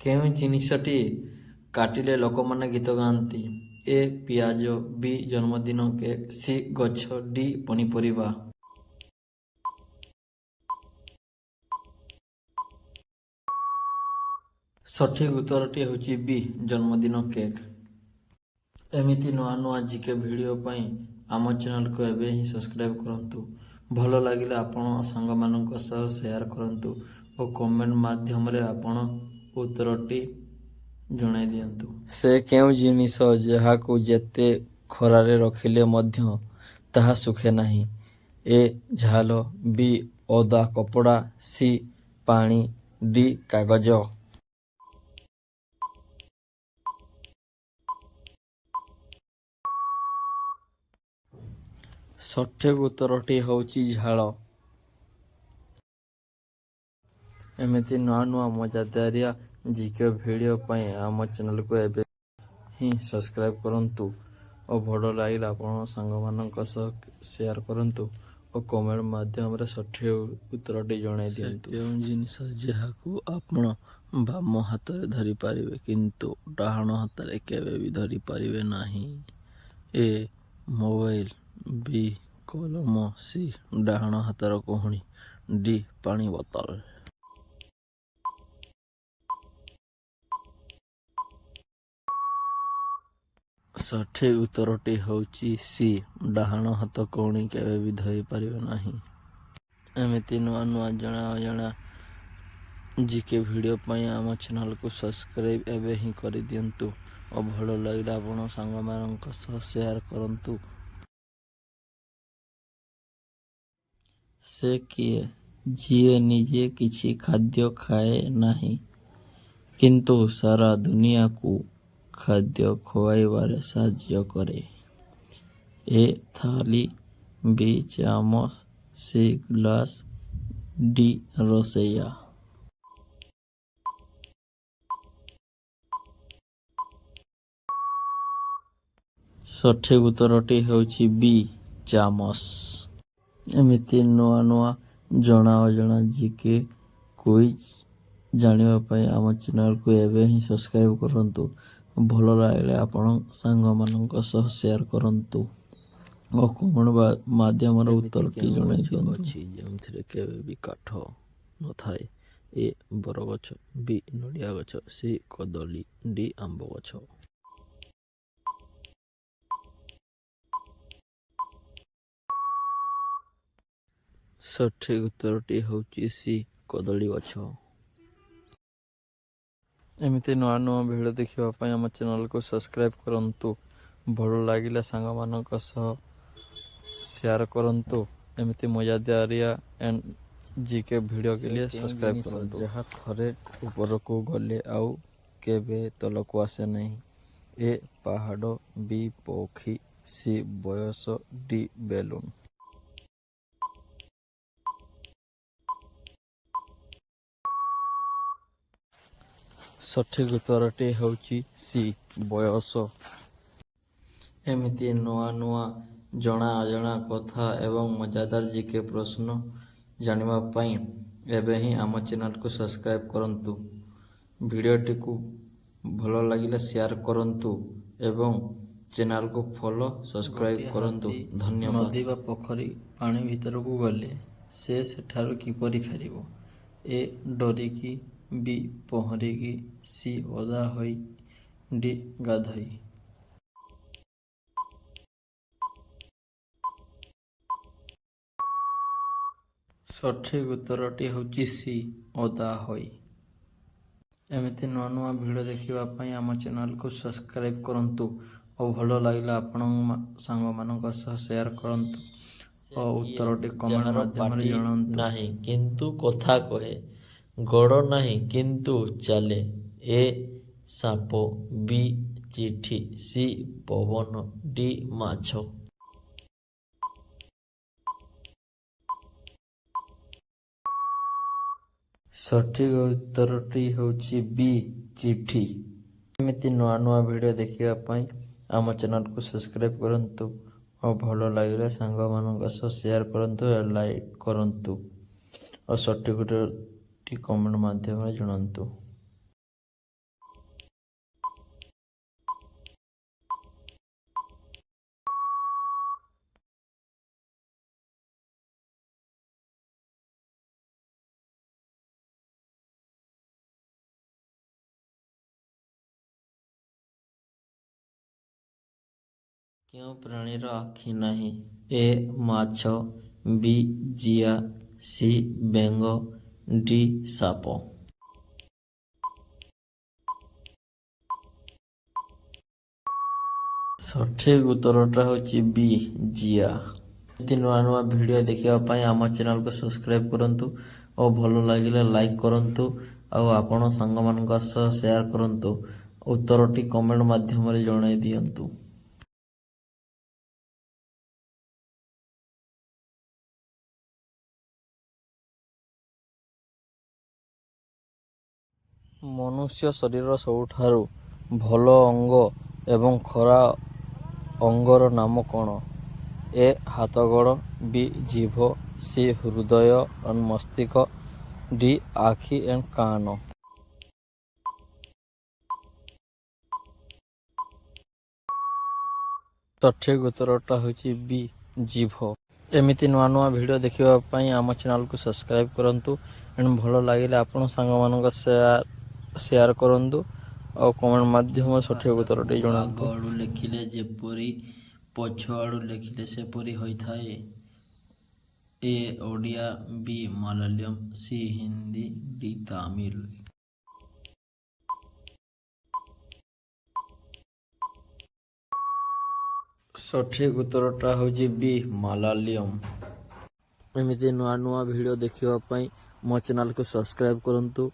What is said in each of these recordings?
କେଉଁ ଜିନିଷଟି କାଟିଲେ ଲୋକମାନେ ଗୀତ ଗାଆନ୍ତି? ଏ ପିଆଜ, ବି ଜନ୍ମଦିନ କେକ୍, ସି ଗଛ, ଡି ପନିପରିବା। ସଠିକ୍ ଉତ୍ତରଟି ହେଉଛି ବି ଜନ୍ମଦିନ କେକ୍। ଏମିତି ନୂଆ ନୂଆ ଜିକେ ଭିଡ଼ିଓ ପାଇଁ ଆମ ଚ୍ୟାନେଲକୁ ଏବେ ହିଁ ସବସ୍କ୍ରାଇବ୍ କରନ୍ତୁ। ଭଲ ଲାଗିଲେ ଆପଣ ସାଙ୍ଗମାନଙ୍କ ସହ ସେୟାର କରନ୍ତୁ ଓ କମେଣ୍ଟ ମାଧ୍ୟମରେ ଆପଣ ଉତ୍ତରଟି ଜଣାଇ ଦିଅନ୍ତୁ। ସେ କେଉଁ ଜିନିଷ ଯାହାକୁ ଯେତେ ଖରାରେ ରଖିଲେ ମଧ୍ୟ ତାହା ଶୁଖେ ନାହିଁ? ଏ ଝାଳ, ବି ଓଦା କପଡ଼ା, ସି ପାଣି, ଡି କାଗଜ। ସଠିକ୍ ଉତ୍ତରଟି ହେଉଛି ଝାଳ। ଏମିତି ନୂଆ ନୂଆ ମଜାଦାରିଆ ଜିକେ ଭିଡ଼ିଓ ପାଇଁ ଆମ ଚ୍ୟାନେଲକୁ ଏବେ ହିଁ ସବସ୍କ୍ରାଇବ୍ କରନ୍ତୁ ଓ ଭଲ ଲାଗିଲେ ଆପଣ ସାଙ୍ଗମାନଙ୍କ ସହ ସେୟାର କରନ୍ତୁ ଓ କମେଣ୍ଟ ମାଧ୍ୟମରେ ସଠିକ୍ ଉତ୍ତରଟି ଜଣାଇ ଦିଅନ୍ତୁ। କେଉଁ ଜିନିଷ ଯାହାକୁ ଆପଣ ବାମ ହାତରେ ଧରିପାରିବେ, କିନ୍ତୁ ଡାହାଣ ହାତରେ କେବେ ବି ଧରିପାରିବେ ନାହିଁ? ଏ ମୋବାଇଲ, ବି କଲମ, ସି ଡାହାଣ ହାତର କହୁଣୀ, ଡି ପାଣି ବୋତଲ। ସଠିକ୍ ଉତ୍ତରଟି ହେଉଛି ସି ଡାହାଣ ହାତ କହୁଣୀ କେବେ ବି ଧରିପାରିବେ ନାହିଁ। ଏମିତି ନୂଆ ନୂଆ ଜଣା ଅଜଣା ଜିକେ ଭିଡ଼ିଓ ପାଇଁ ଆମ ଚ୍ୟାନେଲକୁ ସବସ୍କ୍ରାଇବ୍ ଏବେ ହିଁ କରିଦିଅନ୍ତୁ ଓ ଭଲ ଲାଗିଲେ ଆପଣ ସାଙ୍ଗମାନଙ୍କ ସହ ସେୟାର କରନ୍ତୁ। ସେ କିଏ, ଯିଏ ନିଜେ କିଛି ଖାଦ୍ୟ ଖାଏ ନାହିଁ, କିନ୍ତୁ ସାରା ଦୁନିଆକୁ ଖାଦ୍ୟ ଖୁଆଇବାରେ ସାହାଯ୍ୟ କରେ? ଏ ଥାଳି, ବି ଚାମଚ, ସି ଗ୍ଲାସ, ଡି ରୋଷେଇଆ। ସଠିକ୍ ଉତ୍ତରଟି ହେଉଛି ବି ଚାମଚ। ଏମିତି ନୂଆ ନୂଆ ଜଣା ଅଜଣା ଜିକେ କୁଇଜ୍ ଜାଣିବା ପାଇଁ ଆମ ଚ୍ୟାନେଲକୁ ଏବେ ହିଁ ସବସ୍କ୍ରାଇବ୍ କରନ୍ତୁ। ଭଲ ଲାଗିଲେ ଆପଣ ସାଙ୍ଗମାନଙ୍କ ସହ ସେୟାର କରନ୍ତୁ ଓ କମେଣ୍ଟ ମାଧ୍ୟମରେ ଉତ୍ତରଟି ଜଣାଇ ଦିଅନ୍ତୁ। ଅଛି ଯେଉଁଥିରେ କେବେ ବି କାଠ ନଥାଏ? ଏ ବରଗଛ, ବି ନଡ଼ିଆ ଗଛ, ସି କଦଳୀ, ଡି ଆମ୍ବ ଗଛ। ସଠିକ୍ ଉତ୍ତରଟି ହେଉଛି ସି କଦଳୀ ଗଛ। ଏମିତି ନୂଆ ନୂଆ ଭିଡ଼ିଓ ଦେଖିବା ପାଇଁ ଆମ ଚ୍ୟାନେଲକୁ ସବସ୍କ୍ରାଇବ୍ କରନ୍ତୁ। ଭଲ ଲାଗିଲେ ସାଙ୍ଗମାନଙ୍କ ସହ ସେୟାର କରନ୍ତୁ। ଏମିତି ମଜାଦାରିଆ ଆଣ୍ଡ ଜିକେ ଭିଡ଼ିଓ के लिए ସବସ୍କ୍ରାଇବ୍ କରନ୍ତୁ। ଯାହା ଥରେ ଉପରକୁ ଗଲେ ଆଉ କେବେ ତଳକୁ ଆସେ ନାହିଁ? ଏ ପାହାଡ଼, ବି ପକ୍ଷୀ, ସି ବୟସ, ଡି ବେଲୁନ। ସଠିକ୍ ଉତ୍ତରଟି ହେଉଛି ସି ବୟସ। ଏମିତି ନୂଆ ନୂଆ ଜଣା ଅଜଣା କଥା ଏବଂ ମଜାଦାର ଜିକେ ପ୍ରଶ୍ନ ଜାଣିବା ପାଇଁ ଏବେ ହିଁ ଆମ ଚ୍ୟାନେଲକୁ ସବସ୍କ୍ରାଇବ୍ କରନ୍ତୁ। ଭିଡ଼ିଓଟିକୁ ଭଲ ଲାଗିଲେ ସେୟାର କରନ୍ତୁ ଏବଂ ଚ୍ୟାନେଲକୁ ଫଲୋ, ସବସ୍କ୍ରାଇବ୍ କରନ୍ତୁ। ଧନ୍ୟବାଦ। ନଦୀ ବା ପୋଖରୀ ପାଣି ଭିତରକୁ ଗଲେ ସେ ସେଠାରୁ କିପରି ଫେରିବ? ଏ ଡରିକି, ବି ପହଁରିକି, ସି ଓଦା ହୋଇ, ଡି ଗାଧୋଇ। ସଠିକ୍ ଉତ୍ତରଟି ହେଉଛି ସି ଓଦା ହୋଇ। ଏମିତି ନୂଆ ନୂଆ ଭିଡ଼ିଓ ଦେଖିବା ପାଇଁ ଆମ ଚ୍ୟାନେଲକୁ ସବସ୍କ୍ରାଇବ୍ କରନ୍ତୁ ଓ ଭଲ ଲାଗିଲେ ଆପଣଙ୍କ ସାଙ୍ଗମାନଙ୍କ ସହ ସେୟାର କରନ୍ତୁ ଓ ଉତ୍ତରଟି କମେଣ୍ଟ ଯାହାର ମାଧ୍ୟମରେ ପାଟି ଜଣାନ୍ତୁ। ନାହିଁ କିନ୍ତୁ କଥା କହେ, ଗୋଡ଼ ନାହିଁ କିନ୍ତୁ ଚାଲେ? ଏ ସାପ, ବି ଚିଠି, ସି ପବନ, ଡି ମାଛ। ସଠିକ୍ ଉତ୍ତରଟି ହେଉଛି ବି ଚିଠି। ଏମିତି ନୂଆ ନୂଆ ଭିଡ଼ିଓ ଦେଖିବା ପାଇଁ ଆମ ଚ୍ୟାନେଲକୁ ସବସ୍କ୍ରାଇବ୍ କରନ୍ତୁ ଓ ଭଲ ଲାଗିଲେ ସାଙ୍ଗମାନଙ୍କ ସହ ସେୟାର କରନ୍ତୁ, ଲାଇକ୍ କରନ୍ତୁ ଓ ସଠିକ୍ ଉତ୍ତରଟି କମେଣ୍ଟ ମାଧ୍ୟମରେ ଜଣାନ୍ତୁ। କେଉଁ ପ୍ରାଣୀର ଆଖି ନାହିଁ? ଏ ମାଛ, ବି ଜିଆ, ସି ବେଙ୍ଗ, ଡି ସାପ। ସଠିକ୍ ଉତ୍ତରଟା ହେଉଛି ବି ଜିଆ। ଏମିତି ନୂଆ ନୂଆ ଭିଡ଼ିଓ ଦେଖିବା ପାଇଁ ଆମ ଚ୍ୟାନେଲକୁ ସବସ୍କ୍ରାଇବ୍ କରନ୍ତୁ ଓ ଭଲ ଲାଗିଲେ ଲାଇକ୍ କରନ୍ତୁ ଆଉ ଆପଣ ସାଙ୍ଗମାନଙ୍କ ସହ ସେୟାର କରନ୍ତୁ। ଉତ୍ତରଟି କମେଣ୍ଟ ମାଧ୍ୟମରେ ଜଣାଇ ଦିଅନ୍ତୁ। ମନୁଷ୍ୟ ଶରୀରର ସବୁଠାରୁ ଭଲ ଅଙ୍ଗ ଏବଂ ଖରାପ ଅଙ୍ଗର ନାମ କ'ଣ? ଏ ହାତ ଗୋଡ଼, ବି ଜିଭ, ସି ହୃଦୟ ଆଣ୍ଡ ମସ୍ତିଷ୍କ, ଡି ଆଖି ଆଣ୍ଡ କାନ। ସଠିକ୍ ଉତ୍ତରଟା ହେଉଛି ବି ଜିଭ। ଏମିତି ନୂଆ ନୂଆ ଭିଡ଼ିଓ ଦେଖିବା ପାଇଁ ଆମ ଚ୍ୟାନେଲକୁ ସବସ୍କ୍ରାଇବ୍ କରନ୍ତୁ ଏଣ୍ଡ ଭଲ ଲାଗିଲେ ଆପଣ ସାଙ୍ଗମାନଙ୍କ ସେୟାର କରନ୍ତୁ ଆଉ କମେଣ୍ଟ ମାଧ୍ୟମରେ ସଠିକ୍ ଉତ୍ତରଟି ଭାଷାକୁ ଜଣାନ୍ତୁ। ଆଗ ଆଡ଼ୁ ଲେଖିଲେ ଯେପରି, ପଛ ଆଡ଼ୁ ଲେଖିଲେ ସେପରି ହୋଇଥାଏ। ଏ ଓଡ଼ିଆ, ବି ମାଲାୟାଲମ, ସି ହିନ୍ଦୀ, ଡି ତାମିଲ। ସଠିକ୍ ଉତ୍ତରଟା ହେଉଛି ବି ମାଲାୟାଲମ। ଏମିତି ନୂଆ ନୂଆ ଭିଡ଼ିଓ ଦେଖିବା ପାଇଁ ମୋ ଚ୍ୟାନେଲକୁ ସବସ୍କ୍ରାଇବ୍ କରନ୍ତୁ।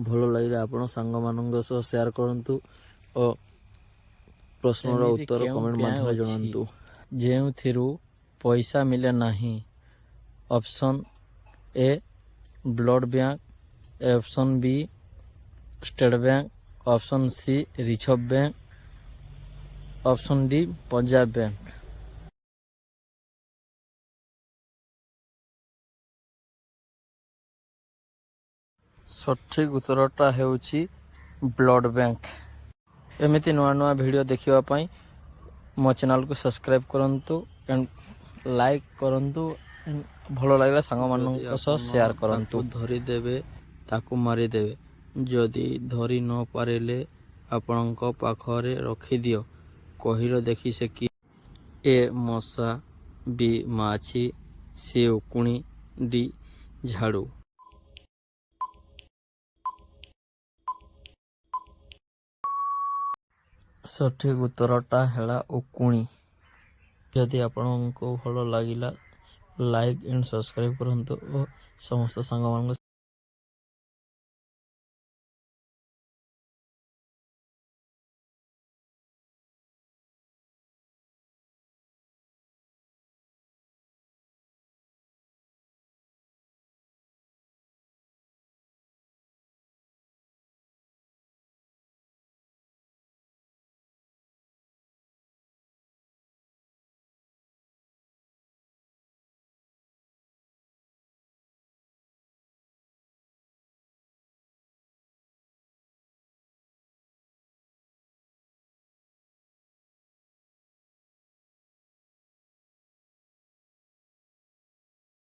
ଭଲ ଲାଗିଲେ ଆପଣ ସାଙ୍ଗମାନଙ୍କ ସହ ସେୟାର କରନ୍ତୁ ଓ ପ୍ରଶ୍ନର ଏମିତି ଉତ୍ତର କେଉଁ କମେଣ୍ଟ ବ୍ୟାଙ୍କ ମାଧ୍ୟମରେ ଅଛି ଜଣାନ୍ତୁ। ଯେଉଁଥିରୁ ପଇସା ମିଳେ ନାହିଁ? Option A blood bank, option B state bank, option C reserve bank, option D Punjab bank. ସଠିକ୍ ଉତ୍ତରଟା ହେଉଛି ବ୍ଲଡ଼ ବ୍ୟାଙ୍କ। ଏମିତି ନୂଆ ନୂଆ ଭିଡ଼ିଓ ଦେଖିବା ପାଇଁ ମୋ ଚ୍ୟାନେଲକୁ ସବସ୍କ୍ରାଇବ୍ କରନ୍ତୁ ଆଣ୍ଡ ଲାଇକ୍ କରନ୍ତୁ ଆଣ୍ଡ ଭଲ ଲାଗିଲା ଯଦି ସାଙ୍ଗମାନଙ୍କ ସହ ଆପଣ ସେୟାର କରନ୍ତୁ। ତାକୁ ଧରିଦେବେ, ତାକୁ ମାରିଦେବେ। ଯଦି ଧରି ନ ପାରିଲେ ଆପଣଙ୍କ ପାଖରେ ରଖିଦିଅ। କହିଲ ଦେଖି ସେ କିଏ? ଏ ମଶା, ବି ମାଛି, ସି ଉକୁଣି, ଡି ଝାଡ଼ୁ। ସଠିକ୍ ଉତ୍ତରଟା ହେଲା ଉକୁଣି। ଯଦି ଆପଣଙ୍କୁ ଭଲ ଲାଗିଲା, ଲାଇକ୍ ଆଣ୍ଡ ସବସ୍କ୍ରାଇବ୍ କରନ୍ତୁ ଓ ସମସ୍ତ ସାଙ୍ଗମାନଙ୍କୁ